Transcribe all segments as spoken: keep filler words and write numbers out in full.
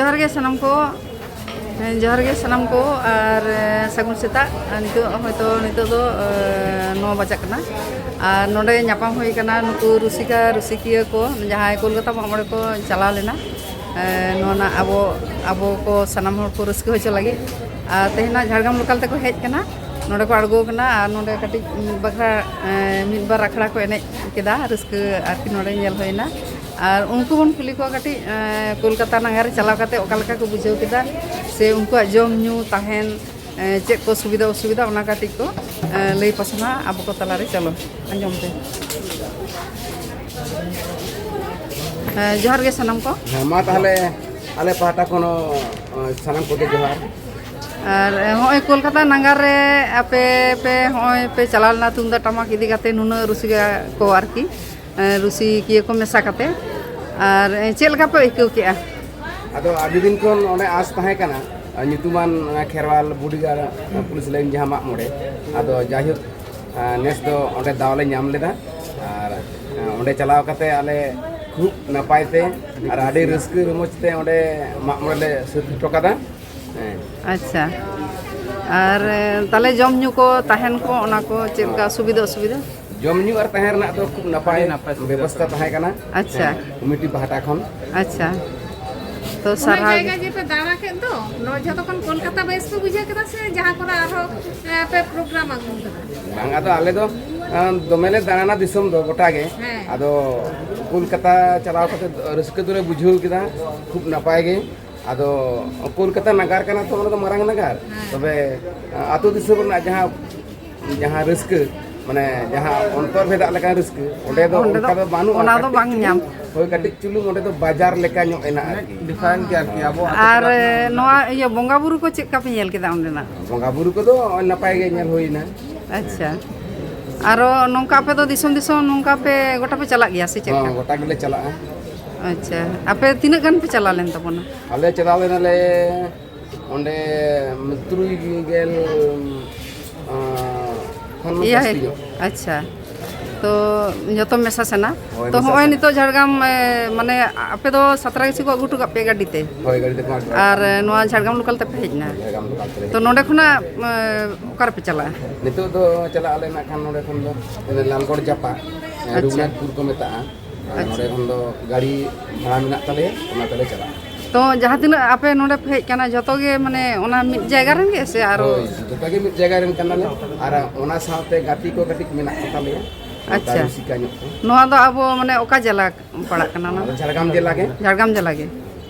ᱡᱚᱦᱟᱨ ᱜᱮ ᱥᱟᱱᱟᱢ ᱠᱚ᱾ ᱦᱮᱸ, ᱡᱚᱦᱟᱨ ᱜᱮ ᱥᱟᱱᱟᱢ ᱠᱚ ᱟᱨ, ᱮ, ᱥᱟᱹᱜᱩᱱ ᱥᱮᱛᱟᱜ᱾ ᱟᱨ ᱱᱤᱛᱚᱜ ᱦᱚᱭᱛᱳ ᱱᱤᱛᱚᱜ ᱫᱚ, ᱮ, ᱱᱚ ᱵᱟᱡᱟᱜ ᱠᱟᱱᱟ᱾ ᱟᱨ ᱱᱚᱰᱮ ᱧᱟᱯᱟᱢ ᱦᱩᱭ ᱠᱟᱱᱟ ᱱᱩᱠᱩ ᱨᱩᱥᱤᱠᱟ ᱨᱩᱥᱤᱠᱤᱭᱟᱹ ᱠᱚ, ᱡᱟᱦᱟᱸᱭ ᱠᱚᱞᱠᱟᱛᱟ ᱢᱟᱜ ᱢᱚᱬᱮ ᱠᱚ ᱪᱟᱞᱟᱣ ᱞᱮᱱᱟ᱾ ᱮ, ᱱᱚᱣᱟ ᱨᱮᱱᱟᱜ ᱟᱵᱚ, ᱟᱵᱚ ᱠᱚ ᱥᱟᱱᱟᱢ ᱦᱚᱲ ᱠᱚ ᱨᱟᱹᱥᱠᱟᱹ ᱦᱚᱪᱚ ᱞᱟᱹᱜᱤᱫ᱾ ᱟᱨ ᱛᱮᱦᱮᱧ ᱱᱟᱜ ᱡᱷᱟᱲᱜᱨᱟᱢ ᱞᱳᱠᱟᱞ ᱛᱮᱠᱚ ᱦᱮᱡ ᱠᱟᱱᱟ, ᱱᱚᱰᱮ ᱠᱚ ᱟᱬᱜᱚ ᱠᱟᱱᱟ ᱟᱨ ᱱᱚᱰᱮ ᱠᱟᱹᱴᱤᱡ ᱢᱤᱫ ᱵᱟᱠᱷᱨᱟ, ᱮ, ᱢᱤᱫ ᱵᱟᱨ ᱟᱠᱷᱲᱟ ᱠᱚ ᱮᱱᱮᱡ ᱠᱮᱫᱟ, ᱨᱟᱹᱥᱠᱟᱹ ᱟᱨᱠᱤ ᱱᱚᱰᱮ ᱧᱮᱞ ᱦᱩᱭᱱᱟ᱾ ᱟᱨ ᱩᱱᱠᱩ ᱵᱚᱱ ᱠᱩᱞᱤ ᱠᱚᱣᱟ ᱠᱟᱹᱴᱤᱡ, ᱮ, ᱠᱳᱞᱠᱟᱛᱟ ᱱᱟᱜᱟᱨ ᱨᱮ ᱪᱟᱞᱟᱣ ᱠᱟᱛᱮ ᱚᱠᱟ ᱞᱮᱠᱟ ᱠᱚ ᱵᱩᱡᱷᱟᱹᱣ ᱠᱮᱫᱟ, ᱥᱮ ᱩᱱᱠᱩᱣᱟᱜ ᱡᱚᱢ ᱧᱩ ᱛᱟᱦᱮᱱ, ᱮ, ᱪᱮᱫ ᱠᱚ ᱥᱩᱵᱤᱫᱷᱟ ᱚᱥᱩᱵᱤᱫᱷᱟ, ᱚᱱᱟ ᱠᱟᱹᱴᱤᱡ ᱠᱚ, ᱮ, ᱞᱟᱹᱭ ᱯᱟᱥᱱᱟᱣᱟ ᱟᱵᱚ ᱠᱚ ᱛᱟᱞᱟᱨᱮ᱾ ᱪᱚᱞᱚ, ᱟᱸᱡᱚᱢ ᱯᱮ᱾ ᱮ, ᱡᱚᱦᱟᱨ ᱜᱮ ᱥᱟᱱᱟᱢ ᱠᱚ᱾ ᱦᱮᱸ, ᱢᱟ ᱛᱟᱦᱚᱞᱮ ᱟᱞᱮ ᱯᱟᱦᱴᱟ ᱠᱷᱚᱱ ᱦᱚᱸ, ᱮ, ᱥᱟᱱᱟᱢ ᱠᱚᱜᱮ ᱡᱚᱦᱟᱨ᱾ ᱟᱨ, ᱮ, ᱦᱚᱸᱜᱼᱚᱭ ᱠᱳᱞᱠᱟᱛᱟ ᱱᱟᱜᱟᱨ ᱨᱮ ᱟᱯᱮ ᱯᱮ ᱦᱚᱸᱜᱼᱚᱭ ᱯᱮ ᱪᱟᱞᱟᱣ ᱞᱮᱱᱟ ᱛᱩᱢᱫᱟᱜ ᱴᱟᱢᱟᱠ ᱤᱫᱤ ᱠᱟᱛᱮ, ᱱᱩᱱᱟᱹᱜ ᱨᱩᱥᱤᱠᱟ ᱠᱚ ᱟᱨᱠᱤ, ᱮ, ᱨᱩᱥᱤᱠᱤᱭᱟᱹ ᱠᱚ ᱢᱮᱥᱟ ᱠᱟᱛᱮ, ᱟᱨ, ᱮ, ᱪᱮᱫ ᱞᱮᱠᱟ ᱯᱮ ᱟᱹᱭᱠᱟᱹᱣ ᱠᱮᱜᱼᱟ? ᱟᱫᱚ ᱟᱹᱰᱤ ᱫᱤᱱ ᱠᱷᱚᱱ ᱚᱸᱰᱮ ᱟᱸᱥ ᱛᱟᱦᱮᱸ ᱠᱟᱱᱟ, ᱟᱨ ᱧᱩᱛᱩᱢᱟᱱ ᱚᱱᱟ ᱠᱷᱮᱨᱣᱟᱞ ᱵᱚᱰᱤᱜᱟᱨᱰ ᱯᱩᱞᱤᱥ ᱞᱟᱭᱤᱱ ᱡᱟᱦᱟᱸ ᱢᱟᱜ ᱢᱚᱬᱮ, ᱟᱫᱚ ᱡᱟᱭᱦᱳᱠ, ᱟᱨ ᱱᱮᱥ ᱫᱚ ᱚᱸᱰᱮ ᱫᱟᱣ ᱞᱮ ᱧᱟᱢ ᱞᱮᱫᱟ᱾ ᱟᱨ, ᱟᱨ ᱚᱸᱰᱮ ᱪᱟᱞᱟᱣ ᱠᱟᱛᱮ ᱟᱞᱮ ᱠᱷᱩᱵ ᱱᱟᱯᱟᱭ ᱛᱮ ᱟᱨ ᱟᱹᱰᱤ ᱨᱟᱹᱥᱠᱟᱹ ᱨᱚᱢᱚᱡᱽ ᱛᱮ ᱚᱸᱰᱮ ᱢᱟᱜ ᱢᱚᱬᱮ ᱞᱮ ᱥᱟᱹᱛ ᱦᱚᱴᱚ ᱠᱟᱫᱟ᱾ ᱦᱮᱸ᱾ ᱟᱪᱪᱷᱟ, ᱟᱨ, ᱮ, ᱛᱟᱦᱞᱮ ᱡᱚᱢ ᱧᱩ ᱠᱚ, ᱛᱟᱦᱮᱱ ᱠᱚ, ᱚᱱᱟ ᱠᱚ ᱪᱮᱫ ᱞᱮᱠᱟ ᱥᱩᱵᱤᱫᱷᱟ ᱚᱥᱩᱵᱤᱫᱷᱟ? ᱡᱚᱢ ᱧᱩ ᱟᱨ ᱛᱟᱦᱮᱸ ᱨᱮᱱᱟᱜ ᱫᱚ ᱠᱷᱩᱵ ᱱᱟᱯᱟᱭ ᱟᱹᱰᱤ ᱱᱟᱯᱟᱭ ᱥᱩᱵᱤᱫᱷᱟ ᱵᱮᱵᱚᱥᱛᱷᱟ ᱛᱟᱦᱮᱸ ᱠᱟᱱᱟ᱾ ᱟᱪᱪᱷᱟ᱾ ᱦᱮᱸ, ᱠᱚᱢᱤᱴᱤ ᱯᱟᱦᱴᱟ ᱠᱷᱚᱱ᱾ ᱟᱪᱪᱷᱟ, ᱛᱚ ᱩᱱᱟᱹᱜ ᱥᱟᱨᱦᱟᱣ ᱡᱟᱭᱜᱟ ᱜᱮ᱾ ᱡᱮ ᱯᱮ ᱫᱟᱬᱟ ᱠᱮᱫ ᱫᱚ, ᱱᱚᱣᱟ ᱡᱷᱚᱛᱚ ᱠᱷᱚᱱ ᱠᱳᱞᱠᱟᱛᱟ ᱵᱮᱥ ᱯᱮ ᱵᱩᱡᱷᱟᱹᱣ ᱠᱮᱫᱟ ᱥᱮ ᱡᱟᱦᱟᱸ ᱠᱚᱨᱮ ᱟᱨᱦᱚᱸ, ᱮ, ᱯᱮ ᱯᱨᱳᱜᱨᱟᱢ ᱟᱹᱜᱩ ᱠᱟᱫᱟ? ᱵᱟᱝ, ᱟᱫᱚ ᱟᱞᱮ ᱫᱚ, ᱮ, ᱫᱚᱢᱮ ᱞᱮ ᱫᱟᱬᱟᱱᱟ ᱫᱤᱥᱚᱢ ᱫᱚ ᱜᱚᱴᱟ ᱜᱮ᱾ ᱦᱮᱸ᱾ ᱟᱫᱚ ᱠᱳᱞᱠᱟᱛᱟ ᱪᱟᱞᱟᱣ ᱠᱟᱛᱮ ᱨᱟᱹᱥᱠᱟᱹ ᱫᱚᱞᱮ ᱵᱩᱡᱷᱟᱹᱣ ᱠᱮᱫᱟ, ᱠᱷᱩᱵ ᱱᱟᱯᱟᱭ ᱜᱮ᱾ ᱟᱫᱚ ᱠᱳᱞᱠᱟᱛᱟ ᱱᱟᱜᱟᱨ ᱠᱟᱱᱟ ᱛᱚ, ᱚᱱᱟ ᱫᱚ ᱢᱟᱨᱟᱝ ᱱᱟᱜᱟᱨ᱾ ᱦᱮᱸ᱾ ᱛᱚᱵᱮ, ᱟ, ᱟᱹᱛᱩ ᱫᱤᱥᱚᱢ ᱨᱮᱱᱟᱜ ᱡᱟᱦᱟᱸ, ᱡᱟᱦᱟᱸ ᱨᱟᱹᱥᱠᱟᱹ, ᱢᱟᱱᱮ ᱡᱟᱦᱟᱸ ᱚᱱᱛᱚᱨ ᱵᱷᱮᱫᱟᱜ ᱞᱮᱠᱟᱱ ᱨᱟᱹᱥᱠᱟᱹ, ᱚᱸᱰᱮ ᱫᱚ ᱚᱸᱰᱮ ᱫᱚ ᱚᱱᱠᱟ ᱫᱚ ᱵᱟᱹᱱᱩᱜᱼᱟ᱾ ᱚᱱᱟ ᱫᱚ ᱠᱟᱹᱴᱤᱡ ᱵᱟᱝ ᱪᱩᱞᱩᱝ, ᱧᱟᱢ᱾ ᱦᱳᱭ, ᱠᱟᱹᱴᱤᱡ ᱪᱩᱞᱩᱝ ᱚᱸᱰᱮ ᱫᱚ ᱵᱟᱡᱟᱨ ᱞᱮᱠᱟ ᱧᱚᱜ ᱮᱱᱟ ᱟᱨᱠᱤ᱾ ᱰᱤᱯᱷᱟᱨᱮᱱᱴ ᱜᱮ ᱟᱨᱠᱤ, ᱟᱵᱚ ᱟᱹᱛᱩ ᱟᱨ, ᱴᱚᱞᱟ ᱨᱮᱱᱟᱜ ᱱᱚᱣᱟ ᱤᱭᱟᱹ ᱵᱚᱸᱜᱟ ᱵᱩᱨᱩ ᱠᱚ ᱪᱮᱫ ᱞᱮᱠᱟ ᱯᱮ ᱧᱮᱞ ᱠᱮᱫᱟ ᱚᱸᱰᱮᱱᱟᱜ? ᱵᱚᱸᱜᱟ ᱵᱩᱨᱩ ᱠᱚᱫᱚ ᱱᱟᱯᱟᱭ ᱜᱮ ᱧᱮᱞ ᱦᱩᱭᱱᱟ᱾ ᱟᱪᱪᱷᱟ, ᱟᱨᱚ ᱱᱚᱝᱠᱟ ᱟᱯᱮ ᱫᱚ ᱫᱤᱥᱚᱢ ᱫᱤᱥᱚᱢ ᱱᱚᱝᱠᱟ ᱯᱮ ᱜᱚᱴᱟ ᱯᱮ ᱪᱟᱞᱟᱜ ᱜᱮᱭᱟ ᱥᱮ ᱪᱮᱫ ᱦᱚᱸ, ᱞᱮᱠᱟ? ᱜᱚᱴᱟ ᱜᱮᱞᱮ ᱪᱟᱞᱟᱜᱼᱟ᱾ ᱟᱪᱪᱷᱟ, ᱟᱯᱮ ᱛᱤᱱᱟᱹᱜ ᱜᱟᱱ ᱯᱮ ᱪᱟᱞᱟᱣ ᱞᱮᱱ ᱛᱟᱵᱚᱱᱟ? ᱟᱞᱮ ᱪᱟᱞᱟᱣ ᱞᱮᱱᱟᱞᱮ ᱚᱸᱰᱮ ᱛᱩᱨᱩᱭ ᱜᱮᱞ, ᱟᱸ, ᱠᱷᱚᱱ ᱮᱭᱟᱭ᱾ ᱡᱟᱹᱥᱛᱤ ᱧᱚᱜ᱾ ᱟᱪᱪᱷᱟ, ᱛᱚ ᱡᱚᱛᱚ ᱢᱮᱥᱟ ᱥᱟᱱᱟ᱾ ᱦᱳᱭ, ᱛᱚ ᱢᱮᱥᱟ ᱦᱚᱸᱜᱼᱚᱭ ᱥᱟᱱᱟ᱾ ᱱᱤᱛᱚᱜ ᱡᱷᱟᱲᱜᱨᱟᱢ, ᱮ, ᱢᱟᱱᱮ ᱟᱯᱮ ᱫᱚ ᱥᱟᱛᱨᱟ ᱜᱮᱥᱤ ᱠᱚ ᱟᱹᱜᱩ ᱦᱚᱴᱚ ᱠᱟᱜ ᱯᱮᱭᱟ ᱜᱟᱹᱰᱤ ᱛᱮ? ᱦᱳᱭ, ᱜᱟᱹᱰᱤ ᱛᱮᱠᱚ ᱟᱹᱜᱩ ᱦᱚᱴᱚ ᱟᱨ, ᱠᱟᱜ ᱮ, ᱱᱚᱣᱟ ᱡᱷᱟᱲᱜᱨᱟᱢ ᱞᱳᱠᱟᱞ ᱛᱮᱯᱮ ᱦᱮᱡ ᱮᱱᱟ? ᱡᱷᱟᱲᱜᱨᱟᱢ ᱞᱳᱠᱟᱞ ᱛᱮᱞᱮ ᱛᱚ ᱦᱮᱡ ᱱᱚᱸᱰᱮ ᱮᱱᱟ᱾ ᱠᱷᱚᱱᱟᱜ, ᱮ, ᱚᱠᱟ ᱨᱮᱯᱮ ᱪᱟᱞᱟᱜᱼᱟ? ᱱᱤᱛᱚᱜ ᱫᱚ ᱪᱟᱞᱟᱜ ᱟᱞᱮ ᱱᱟᱜ ᱠᱷᱟᱱ ᱱᱚᱸᱰᱮ ᱠᱷᱚᱱ ᱫᱚ ᱚᱱᱮ ᱞᱟᱞᱜᱚᱲ ᱡᱟᱯᱟᱜ, ᱮ, ᱟᱪᱪᱷᱟ᱾ ᱨᱩᱜᱷᱩᱱᱟᱛᱷᱯᱩᱨ ᱠᱚ ᱢᱮᱛᱟᱜᱼᱟ᱾ ᱟᱨ ᱟᱪᱪᱷᱟ᱾ ᱱᱚᱸᱰᱮ ᱠᱷᱚᱱ ᱫᱚ ᱜᱟᱹᱰᱤ ᱵᱷᱟᱲᱟ ᱢᱮᱱᱟᱜ ᱛᱟᱞᱮᱭᱟ, ᱚᱱᱟ ᱛᱮᱞᱮ ᱪᱟᱞᱟᱜᱼᱟ᱾ ᱛᱚ ᱡᱟᱦᱟᱸ ᱛᱤᱱᱟᱹᱜ ᱟᱯᱮ ᱱᱚᱸᱰᱮ ᱯᱮ ᱦᱮᱡ ᱠᱟᱱᱟ, ᱡᱷᱚᱛᱚ ᱜᱮ ᱢᱟᱱᱮ ᱚᱱᱟ ᱢᱤᱫ ᱡᱟᱭᱜᱟ ᱨᱮᱱ ᱜᱮ ᱥᱮ ᱟᱨᱚ? ᱦᱳᱭ, ᱡᱚᱛᱚ ᱜᱮ ᱢᱤᱫ ᱡᱟᱭᱜᱟ ᱨᱮᱱ ᱠᱟᱱᱟᱞᱮ᱾ ᱟᱨ ᱚᱱᱟ ᱥᱟᱶᱛᱮ ᱜᱟᱛᱮ ᱠᱚ ᱠᱟᱹᱴᱤᱡ ᱢᱮᱱᱟᱜ ᱠᱚ ᱛᱟᱞᱮᱭᱟ᱾ ᱟᱪᱪᱷᱟ᱾ ᱨᱩᱥᱤᱠᱟ ᱧᱚᱜ ᱠᱚ᱾ ᱱᱚᱣᱟ ᱫᱚ ᱟᱵᱚ ᱢᱟᱱᱮ ᱚᱠᱟ ᱡᱮᱞᱟ ᱯᱟᱲᱟᱜ ᱠᱟᱱᱟ ᱚᱱᱟ ᱫᱚ? ᱡᱷᱟᱲᱜᱨᱟᱢ ᱡᱮᱞᱟ ᱜᱮ᱾ ᱡᱷᱟᱲᱜᱨᱟᱢ ᱡᱮᱞᱟ ᱜᱮ᱾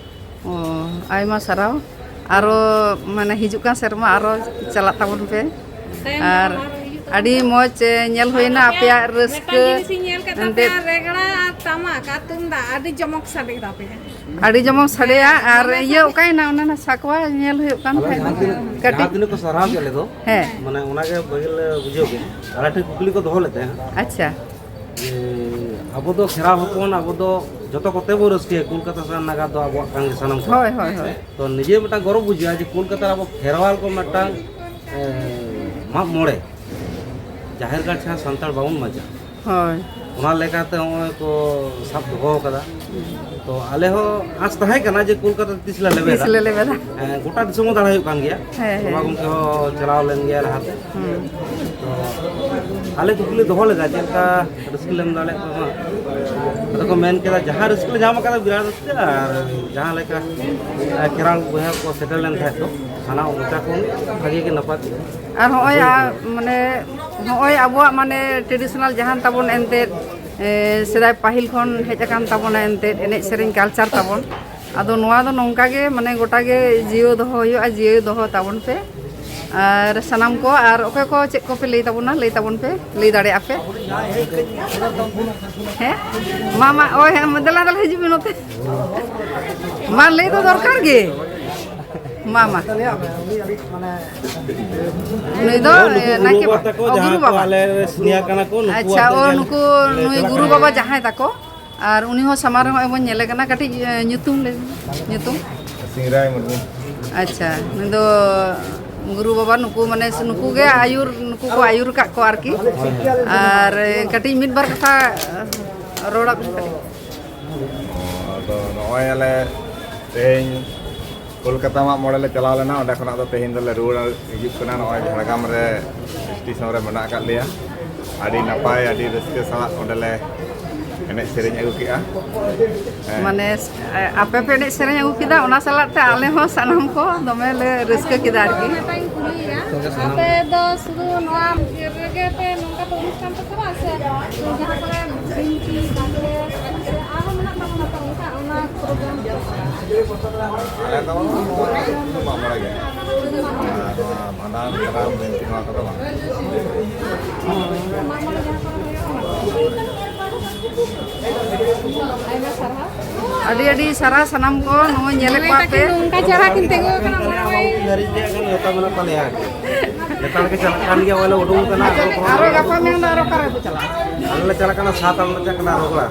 ᱚ, ᱟᱭᱢᱟ ᱥᱟᱨᱦᱟᱣ᱾ ᱟᱨᱚ ᱢᱟᱱᱮ ᱦᱤᱡᱩᱜ ᱠᱟᱱ ᱥᱮᱨᱢᱟ ᱟᱨᱚ ᱪᱟᱞᱟᱜ ᱛᱟᱵᱚᱱ ᱯᱮ᱾ ᱛᱟᱭᱚᱢ ᱟᱨ ᱫᱟᱨᱟᱢ ᱟᱨᱚ ᱦᱤᱡᱩᱜ ᱛᱟᱵᱚᱱ ᱟᱹᱰᱤ ᱯᱮ᱾ ᱢᱚᱡᱽ, ᱮ, ᱧᱮᱞ ᱦᱩᱭᱱᱟ ᱟᱯᱮᱭᱟᱜ ᱨᱟᱹᱥᱠᱟᱹ᱾ ᱢᱤᱫᱴᱟᱝ ᱡᱤᱱᱤᱥ ᱤᱧ ᱧᱮᱞ ᱠᱮᱫ ᱮᱱᱛᱮᱫ ᱛᱟᱯᱮᱭᱟ, ᱨᱮᱜᱽᱲᱟ ᱟᱨ ᱴᱟᱢᱟᱠ ᱟᱨ ᱛᱩᱢᱫᱟᱜ ᱟᱹᱰᱤ ᱡᱚᱢᱚᱠ ᱥᱟᱰᱮ ᱛᱟᱯᱮᱭᱟ᱾ ᱟᱹᱰᱤ ᱡᱚᱢᱚᱠ ᱥᱟᱰᱮᱭᱟ᱾ ᱦᱮᱸ, ᱟᱨ ᱢᱟᱱᱮ ᱤᱭᱟᱹ ᱥᱟᱰᱮ᱾ ᱚᱠᱟᱭᱮᱱᱟ ᱚᱱᱟ ᱱᱟ ᱥᱟᱠᱣᱟ ᱧᱮᱞ ᱦᱩᱭᱩᱜ ᱠᱟᱱ ᱟᱞᱮ ᱛᱟᱦᱮᱸᱫ ᱡᱟᱦᱟᱸ ᱛᱤᱱᱟᱹᱜ, ᱠᱟᱹᱴᱤᱡ᱾ ᱡᱟᱦᱟᱸ ᱛᱤᱱᱟᱹᱜ ᱠᱚ ᱥᱟᱨᱦᱟᱣ ᱠᱮᱫ ᱞᱮ ᱫᱚ, ᱦᱮᱸ᱾ ᱢᱟᱱᱮ ᱚᱱᱟᱜᱮ ᱵᱷᱟᱹᱜᱤ ᱞᱮ ᱵᱩᱡᱷᱟᱹᱣ ᱠᱮᱫᱟ᱾ ᱟᱞᱮ ᱴᱷᱮᱱ ᱠᱩᱠᱞᱤ ᱠᱚ ᱫᱚᱦᱚ ᱞᱮᱫ ᱛᱟᱦᱮᱸᱫ᱾ ᱟᱪᱪᱷᱟ᱾ ᱡᱮ ᱟᱵᱚ ᱫᱚ ᱠᱷᱮᱨᱣᱟᱞ ᱦᱚᱯᱚᱱ, ᱟᱵᱚ ᱫᱚ ᱡᱚᱛᱚ ᱠᱚᱛᱮ ᱵᱚ ᱨᱟᱹᱥᱠᱟᱹᱭᱟ, ᱠᱳᱞᱠᱟᱛᱟ ᱥᱮ ᱱᱟᱜᱟᱨ ᱫᱚ ᱟᱵᱚᱣᱟᱜ ᱠᱟᱱ ᱜᱮ ᱥᱟᱱᱟᱢ ᱠᱚ᱾ ᱦᱳᱭ, ᱦᱳᱭ, ᱦᱳᱭ᱾ ᱛᱚ ᱱᱤᱡᱮ ᱢᱤᱫᱴᱟᱝ ᱜᱚᱨᱚᱵᱽ ᱵᱩᱡᱷᱟᱹᱜᱼᱟ ᱡᱮ ᱠᱳᱞᱠᱟᱛᱟ ᱨᱮ ᱟᱵᱚ ᱠᱷᱮᱨᱣᱟᱞ ᱠᱚ ᱢᱤᱫᱴᱟᱝ, ᱮ, ᱢᱟᱜ ᱢᱚᱬᱮ, ᱡᱟᱦᱮᱨ ᱜᱟᱲ ᱪᱷᱟᱲᱟ ᱥᱟᱱᱛᱟᱲ ᱵᱟᱵᱚᱱ ᱵᱟᱧᱪᱟᱜᱼᱟ᱾ ᱦᱳᱭ᱾ ᱚᱱᱟ ᱞᱮᱠᱟᱛᱮ ᱦᱚᱸᱜᱼᱚᱭ ᱠᱚ ᱥᱟᱵ ᱫᱚᱦᱚ ᱠᱟᱫᱟ᱾ ᱛᱚ ᱟᱞᱮ ᱦᱚᱸ ᱟᱸᱥ ᱛᱟᱦᱮᱸ ᱠᱟᱱᱟ ᱡᱮ ᱠᱳᱞᱠᱟᱛᱟ ᱛᱤᱥ ᱞᱮ ᱞᱮᱵᱮᱫᱟ᱾ ᱛᱤᱥ ᱞᱮ ᱞᱮᱵᱮᱫᱟ? ᱦᱮᱸ, ᱜᱚᱴᱟ ᱫᱤᱥᱚᱢ ᱦᱚᱸ ᱫᱟᱬᱟ ᱦᱩᱭᱩᱜ ᱠᱟᱱ ᱜᱮᱭᱟ᱾ ᱦᱮᱸ, ᱦᱮᱸ᱾ ᱵᱟᱵᱟ ᱜᱚᱢᱠᱮ ᱦᱚᱸ ᱪᱟᱞᱟᱣ ᱞᱮᱱ ᱜᱮᱭᱟ ᱞᱟᱦᱟᱛᱮ᱾ ᱦᱩᱸ᱾ ᱛᱚ ᱟᱞᱮ ᱠᱩᱠᱞᱤ ᱫᱚᱦᱚ ᱞᱮᱫᱟ, ᱪᱮᱫ ᱞᱮᱠᱟ ᱨᱟᱹᱥᱠᱟᱹ ᱞᱮᱢ ᱫᱟᱲᱮᱭᱟᱜ ᱠᱟᱱᱟ? ᱟᱫᱚ ᱠᱚ ᱢᱮᱱ ᱠᱮᱫᱟ, ᱡᱟᱦᱟᱸ ᱨᱟᱹᱥᱠᱟᱹ ᱞᱮ ᱧᱟᱢ ᱟᱠᱟᱫᱟ ᱵᱤᱨᱟᱴ ᱨᱟᱹᱥᱠᱟᱹ, ᱟᱨ ᱡᱟᱦᱟᱸ ᱞᱮᱠᱟ, ᱮ, ᱠᱷᱮᱨᱣᱟᱞ ᱵᱚᱭᱦᱟ ᱠᱚ ᱥᱮᱴᱮᱨ ᱞᱮᱱ ᱛᱟᱦᱮᱸᱫ ᱫᱚ, ᱥᱟᱱᱟᱢ ᱢᱚᱪᱟ ᱠᱷᱚᱱ ᱵᱷᱟᱜᱮ ᱜᱮ ᱱᱟᱯᱟᱭ ᱛᱮ ᱟᱨ ᱦᱚᱸᱜᱼᱚᱭ, ᱦᱩᱭ ᱟ-, ᱠᱟᱱᱟ᱾ ᱢᱟᱱᱮ, ᱦᱚᱸᱜᱼᱚᱭ ᱟᱵᱚᱣᱟᱜ ᱢᱟᱱᱮ traditional ᱡᱟᱦᱟᱱ ᱛᱟᱵᱚᱱ ᱮᱱᱛᱮᱫ, ᱮ, ᱥᱮᱫᱟᱭ ᱯᱟᱹᱦᱤᱞ ᱠᱷᱚᱱ ᱦᱮᱡ ᱟᱠᱟᱱ ᱛᱟᱵᱚᱱᱟ ᱮᱱᱛᱮᱫ ᱮᱱᱮᱡ ᱥᱮᱨᱮᱧ culture ᱛᱟᱵᱚᱱ᱾ ᱟᱫᱚ ᱱᱚᱣᱟ ᱫᱚ ᱱᱚᱝᱠᱟ ᱜᱮ ᱢᱟᱱᱮ ᱜᱚᱴᱟ ᱜᱮ ᱡᱤᱭᱟᱹᱣ ᱫᱚᱦᱚ ᱦᱩᱭᱩᱜᱼᱟ, ᱡᱤᱭᱟᱹᱣ ᱫᱚᱦᱚ ᱛᱟᱵᱚᱱ ᱯᱮ᱾ ᱟᱨ ᱥᱟᱱᱟᱢ ᱠᱚ, ᱟᱨ ᱚᱠᱚᱭ ᱠᱚ ᱪᱮᱫ ᱠᱚᱯᱮ ᱞᱟᱹᱭ ᱛᱟᱵᱚᱱᱟ, ᱞᱟᱹᱭ ᱛᱟᱵᱚᱱ ᱯᱮ, ᱞᱟᱹᱭ ᱫᱟᱲᱮᱭᱟᱜᱼᱟ ᱯᱮ᱾ ᱦᱮᱸ? ᱢᱟ, ᱢᱟ, ᱳᱭ, ᱦᱮᱸ, ᱫᱮᱞᱟ, ᱫᱮᱞᱟ, ᱦᱤᱡᱩᱜ ᱢᱮ ᱱᱚᱛᱮ᱾ ᱢᱟ, ᱞᱟᱹᱭ ᱫᱚ ᱫᱚᱨᱠᱟᱨ ᱜᱮ᱾ ᱢᱟ, ᱢᱟ᱾ ᱱᱩᱭ ᱫᱚ, ᱱᱩᱠᱩ ᱮ, ᱜᱩᱨᱩ ᱱᱟᱭᱠᱮ ᱵᱟᱵᱟ ᱵᱟ-, ᱛᱟᱠᱚ, ᱚ, ᱡᱟᱦᱟᱸ ᱜᱩᱨᱩ ᱠᱚ ᱵᱟᱵᱟ᱾ ᱟᱞᱮ ᱨᱮ ᱥᱤᱱᱤᱭᱟᱨ ᱠᱟᱱᱟ ᱠᱚ, ᱱᱩᱠᱩ ᱟᱪᱪᱷᱟ, ᱟᱛᱮ ᱚ, ᱜᱮ ᱱᱩᱠᱩ, ᱞᱮ ᱱᱩᱭ ᱪᱟᱞᱟᱜ ᱜᱩᱨᱩ ᱠᱟᱱᱟ᱾ ᱵᱟᱵᱟ ᱡᱟᱦᱟᱸᱭ ᱛᱟᱠᱚ, ᱟᱨ ᱩᱱᱤ ᱦᱚᱸ ᱥᱟᱢᱟᱝ ᱨᱮ ᱦᱚᱸᱜᱼᱚᱭ ᱵᱚᱱ ᱧᱮᱞᱮ ᱠᱟᱱᱟ, ᱠᱟᱹᱴᱤᱡ, ᱮ, ᱧᱩᱛᱩᱢ ᱞᱟᱹᱭ ᱢᱮ, ᱧᱩᱛᱩᱢ? ᱥᱤᱝᱨᱟᱭ ᱢᱩᱨᱢᱩ᱾ ᱟᱪᱪᱷᱟ, ᱱᱩᱭ ᱫᱚ ᱜᱩᱨᱩ ᱵᱟᱵᱟ ᱱᱩᱠᱩ, ᱢᱟᱱᱮ ᱱᱩᱠᱩ ᱜᱮ ᱟᱹᱭᱩᱨ, ᱱᱩᱠᱩ ᱠᱚ ᱟᱹᱭᱩᱨ ᱟᱠᱟᱫ ᱠᱚᱣᱟ ᱟᱨᱠᱤ᱾ ᱟᱨ ᱠᱟᱹᱴᱤᱡ ᱢᱤᱫ ᱵᱟᱨ ᱠᱟᱛᱷᱟ ᱨᱚᱲ ᱟᱵᱤᱱ ᱠᱟᱹᱴᱤᱡ᱾ ᱟᱫᱚ ᱱᱚᱜᱼᱚᱭ ᱟᱞᱮ ᱛᱮᱦᱮᱧ ᱠᱳᱞᱠᱟᱛᱟ ᱢᱟᱜ ᱢᱚᱬᱮ ᱞᱮ ᱪᱟᱞᱟᱣ ᱞᱮᱱᱟ, ᱚᱸᱰᱮ ᱠᱷᱚᱱᱟᱜ ᱫᱚ ᱛᱮᱦᱮᱧ ᱫᱚᱞᱮ ᱨᱩᱣᱟᱹᱲ ᱦᱤᱡᱩᱜ ᱠᱟᱱᱟ᱾ ᱱᱚᱜᱼᱚᱭ ᱡᱷᱟᱲᱜᱨᱟᱢ ᱨᱮ ᱥᱴᱮᱥᱚᱱ ᱨᱮ ᱢᱮᱱᱟᱜ ᱟᱠᱟᱫ ᱞᱮᱭᱟ᱾ ᱟᱹᱰᱤ ᱱᱟᱯᱟᱭ, ᱟᱹᱰᱤ ᱨᱟᱹᱥᱠᱟᱹ ᱥᱟᱞᱟᱜ ᱚᱸᱰᱮ ᱞᱮ ᱮᱱᱮᱡ ᱥᱮᱨᱮᱧ ᱟᱹᱜᱩ ᱠᱮᱜᱼᱟ᱾ ᱦᱮᱸ᱾ ᱢᱟᱱᱮ, ᱟᱯᱮ ᱯᱮ ᱮᱱᱮᱡ ᱥᱮᱨᱮᱧ ᱟᱹᱜᱩ ᱠᱮᱫᱟ, ᱚᱱᱟ ᱥᱟᱞᱟᱜ ᱛᱮ ᱟᱞᱮ ᱦᱚᱸ ᱥᱟᱱᱟᱢ ᱠᱚ ᱫᱚᱢᱮ ᱞᱮ ᱨᱟᱹᱥᱠᱟᱹ ᱠᱮᱫᱟ ᱟᱨᱠᱤ᱾ ᱢᱤᱫᱴᱟᱝ ᱤᱧ ᱠᱩᱞᱤᱭᱮᱭᱟ, ᱟᱯᱮ ᱫᱚ ᱥᱩᱫᱷᱩ ᱱᱚᱣᱟ ᱨᱮᱜᱮ ᱯᱮ ᱱᱚᱝᱠᱟ ᱯᱮ ᱚᱱᱩᱥᱴᱷᱟᱱ ᱯᱮ ᱠᱚᱨᱟᱣᱟ ᱥᱮ ᱡᱟᱦᱟᱸ ᱠᱚᱨᱮ ᱵᱤᱱᱛᱤ, ᱵᱟᱸᱫᱮ, ᱥᱮ ᱟᱨᱦᱚᱸ ᱢᱮᱱᱟᱜ ᱛᱟᱵᱚᱱᱟ ᱛᱚ ᱚᱱᱠᱟ, ᱚᱱᱟ ᱯᱨᱳᱜᱨᱟᱢ? ᱟᱞᱮ ᱫᱚ ᱢᱟᱜ ᱢᱚᱬᱮ ᱜᱮ᱾ ᱟᱨ ᱱᱚᱣᱟ ᱵᱷᱟᱸᱰᱟᱱ, ᱠᱟᱨᱟᱢ, ᱵᱤᱱᱛᱤ, ᱱᱚᱣᱟ ᱠᱚᱫᱚ ᱵᱟᱝ᱾ ᱟᱹᱰᱤ ᱟᱹᱰᱤ ᱥᱟᱨᱦᱟᱣ ᱥᱟᱱᱟᱢ ᱠᱚ, ᱱᱚᱜᱼᱚᱭ ᱧᱮᱞᱮᱫ ᱠᱚᱣᱟ ᱯᱮ᱾ ᱱᱚᱝᱠᱟ ᱪᱮᱦᱨᱟ ᱠᱤᱱ ᱛᱤᱸᱜᱩ ᱟᱠᱟᱱᱟ, ᱢᱚᱱᱮ ᱦᱚᱭ᱾ ᱫᱷᱟᱹᱨᱤᱡ ᱜᱮ ᱮᱠᱷᱚᱱ ᱱᱮᱣᱛᱟ ᱢᱮᱱᱟᱜ ᱛᱟᱞᱮᱭᱟ ᱟᱨᱠᱤ᱾ ᱱᱮᱛᱟᱨ ᱜᱮ ᱪᱟᱞᱟᱜ ᱠᱟᱱ ᱜᱮᱭᱟ, ᱵᱚᱞᱮ ᱩᱰᱩᱝ ᱠᱟᱱᱟ᱾ ᱟᱨᱚ ᱜᱟᱯᱟ ᱢᱮᱭᱟᱝ ᱫᱚ ᱟᱨᱚ ᱚᱠᱟ ᱨᱮ ᱠᱚ ᱪᱟᱞᱟᱜᱼᱟ? ᱟᱞᱮ ᱞᱮ ᱪᱟᱞᱟᱜ ᱠᱟᱱᱟ ᱥᱟᱛ, ᱟᱞᱮ ᱞᱮ ᱪᱟᱞᱟᱜ ᱠᱟᱱᱟ ᱨᱚᱜᱽᱲᱟ᱾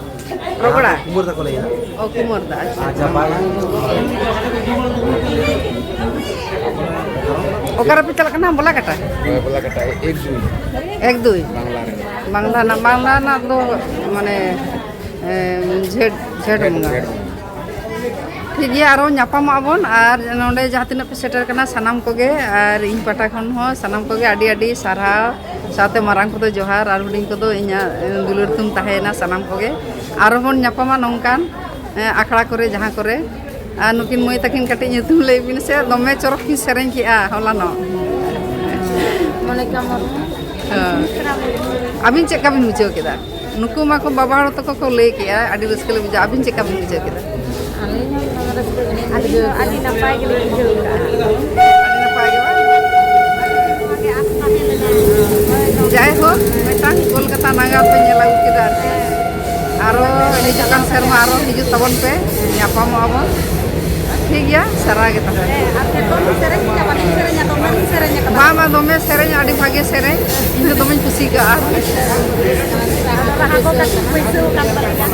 ᱨᱚᱜᱽᱲᱟ? ᱠᱩᱢᱟᱨ ᱛᱟᱠᱚ ᱞᱟᱹᱭᱟ᱾ ᱚ, ᱠᱩᱢᱟᱨ ᱫᱟ, ᱟᱪᱪᱷᱟ᱾ ᱟᱪᱪᱷᱟ, ᱵᱟᱝ᱾ ᱚᱠᱟ ᱨᱮᱯᱮ ᱪᱟᱞᱟᱜ ᱠᱟᱱᱟ? ᱵᱚᱞᱟ ᱠᱟᱴᱟ? ᱦᱳᱭ, ᱵᱚᱞᱟ ᱠᱟᱴᱟ, ᱮᱠ ᱫᱩᱭ᱾ ᱮᱠ ᱫᱩᱭ? ᱵᱟᱝᱞᱟ ᱨᱮ᱾ ᱵᱟᱝᱞᱟ ᱨᱮᱱᱟᱜ, ᱵᱟᱝᱞᱟ ᱨᱮᱱᱟᱜ ᱫᱚ ᱢᱟᱱᱮ, ᱮ, ᱡᱷᱮᱸᱴ, ᱡᱷᱮᱸᱴ ᱡᱷᱮᱸᱴ, ᱵᱚᱸᱜᱟ᱾ ᱡᱷᱮᱸᱴ ᱵᱚᱸᱜᱟ᱾ ᱴᱷᱤᱠ ᱜᱮᱭᱟ, ᱟᱨᱚ ᱧᱟᱯᱟᱢᱚᱜ ᱟᱵᱚᱱ᱾ ᱟᱨ ᱱᱚᱰᱮ ᱡᱟᱦᱟᱸ ᱛᱤᱱᱟᱹᱜ ᱯᱮ ᱥᱮᱴᱮᱨ ᱠᱟᱱᱟ ᱥᱟᱱᱟᱢ ᱠᱚᱜᱮ, ᱟᱨ ᱤᱧ ᱯᱟᱦᱴᱟ ᱠᱷᱚᱱ ᱦᱚᱸ ᱥᱟᱱᱟᱢ ᱠᱚᱜᱮ ᱟᱹᱰᱤ ᱟᱹᱰᱤ ᱥᱟᱨᱦᱟᱣ᱾ ᱥᱟᱶᱛᱮ ᱢᱟᱨᱟᱝ ᱠᱚᱫᱚ ᱡᱚᱦᱟᱨ, ᱟᱨ ᱦᱩᱰᱤᱧ ᱠᱚᱫᱚ ᱤᱧᱟᱹᱜ, ᱮ, ᱫᱩᱞᱟᱹᱲ ᱛᱮᱢ ᱛᱟᱦᱮᱸᱭᱮᱱᱟ ᱥᱟᱱᱟᱢ ᱠᱚᱜᱮ᱾ ᱟᱨᱚ ᱵᱚᱱ ᱧᱟᱯᱟᱢᱟ ᱱᱚᱝᱠᱟᱱ, ᱮ, ᱟᱠᱷᱲᱟ ᱠᱚᱨᱮ, ᱡᱟᱦᱟᱸ ᱠᱚᱨᱮ᱾ ᱟᱨ ᱱᱩᱠᱤᱱ ᱢᱟᱹᱭ ᱛᱟᱹᱠᱤᱱ ᱠᱟᱹᱴᱤᱡ ᱧᱩᱛᱩᱢ ᱞᱟᱹᱭ ᱵᱤᱱ ᱥᱮ, ᱫᱚᱢᱮ ᱪᱚᱨᱚᱠ ᱠᱤᱱ ᱥᱮᱨᱮᱧ ᱠᱮᱜᱼᱟ ᱦᱚᱞᱟᱱᱚᱜ᱾ ᱢᱚᱱᱤᱠᱟ ᱢᱩᱨᱢᱩ᱾ ᱦᱮᱸ᱾ ᱟᱹᱵᱤᱱ ᱪᱮᱫ ᱞᱮᱠᱟ ᱵᱤᱱ ᱵᱩᱡᱷᱟᱹᱣ ᱠᱮᱫᱟ? ᱱᱩᱠᱩ ᱢᱟᱠᱚ ᱵᱟᱵᱟ ᱦᱚᱲ ᱛᱟᱠᱚ ᱠᱚ ᱞᱟᱹᱭ ᱠᱮᱜᱼᱟ, ᱟᱹᱰᱤ ᱨᱟᱹᱥᱠᱟᱹ ᱞᱮ ᱵᱩᱡᱷᱟᱹᱣᱟ᱾ ᱟᱹᱵᱤᱱ ᱪᱮᱫ ᱞᱮᱠᱟ ᱵᱤᱱ ᱵᱩᱡᱷᱟᱹᱣ ᱠᱮᱫᱟ? ᱟᱹᱞᱤᱧ ᱦᱚᱸ ᱫᱚᱢᱮ ᱨᱟᱹᱥᱠᱟᱹ ᱜᱮᱞᱤᱧ ᱟᱹᱞᱤᱧ ᱵᱩᱡᱷᱟᱹᱣ ᱦᱚᱸ ᱠᱮᱫᱟ᱾ ᱟᱹᱰᱤ ᱱᱟᱯᱟᱭ ᱜᱮ ᱵᱟᱝ? ᱡᱟᱭᱦᱳᱠ, ᱢᱤᱫᱴᱟᱝ ᱠᱳᱞᱠᱟᱛᱟ ᱱᱟᱜᱟᱨ ᱯᱮ ᱧᱮᱞ ᱟᱹᱜᱩ ᱠᱮᱫᱟ ᱟᱨᱠᱤ᱾ ᱟᱨᱚ ᱦᱤᱡᱩᱜ ᱠᱟᱱ ᱥᱮᱨᱢᱟ ᱟᱨᱚ ᱦᱤᱡᱩᱜ ᱛᱟᱵᱚᱱ ᱯᱮ, ᱧᱟᱯᱟᱢᱚᱜᱼᱟ ᱵᱚᱱ᱾ ᱴᱷᱤᱠ ᱜᱮᱭᱟ, ᱥᱟᱨᱦᱟᱣ ᱜᱮ ᱛᱟᱦᱚᱞᱮ᱾ ᱦᱮᱸ, ᱟᱨ ᱪᱮᱫ ᱠᱚ ᱥᱮᱨᱮᱧ ᱠᱮᱫᱟ? ᱵᱟᱹᱞᱤᱧ ᱥᱮᱨᱮᱧᱟ, ᱫᱚᱢᱮ ᱞᱤᱧ ᱥᱮᱨᱮᱧ ᱟᱠᱟᱫᱟ᱾ ᱵᱟᱝ, ᱵᱟᱝ, ᱫᱚᱢᱮ ᱥᱮᱨᱮᱧ, ᱟᱹᱰᱤ ᱵᱷᱟᱜᱮ ᱥᱮᱨᱮᱧ, ᱤᱧ ᱫᱚ ᱫᱚᱢᱮᱧ ᱠᱩᱥᱤ ᱠᱟᱜᱼᱟ ᱟᱨᱠᱤ᱾ ᱨᱟᱦᱟ ᱠᱚ ᱠᱟᱹᱴᱤᱡ ᱵᱟᱹᱭᱥᱟᱹᱣ ᱟᱠᱟᱱ ᱛᱟᱹᱞᱤᱧᱟ᱾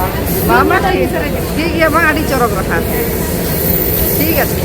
ᱵᱟᱝ, ᱵᱟᱝ, ᱴᱷᱤᱠ, ᱴᱷᱤᱠ ᱜᱮᱭᱟ, ᱵᱟᱝ, ᱟᱹᱰᱤ ᱪᱚᱨᱚᱠ ᱨᱟᱦᱟ᱾ ᱴᱷᱤᱠ ᱟᱪᱷᱮ᱾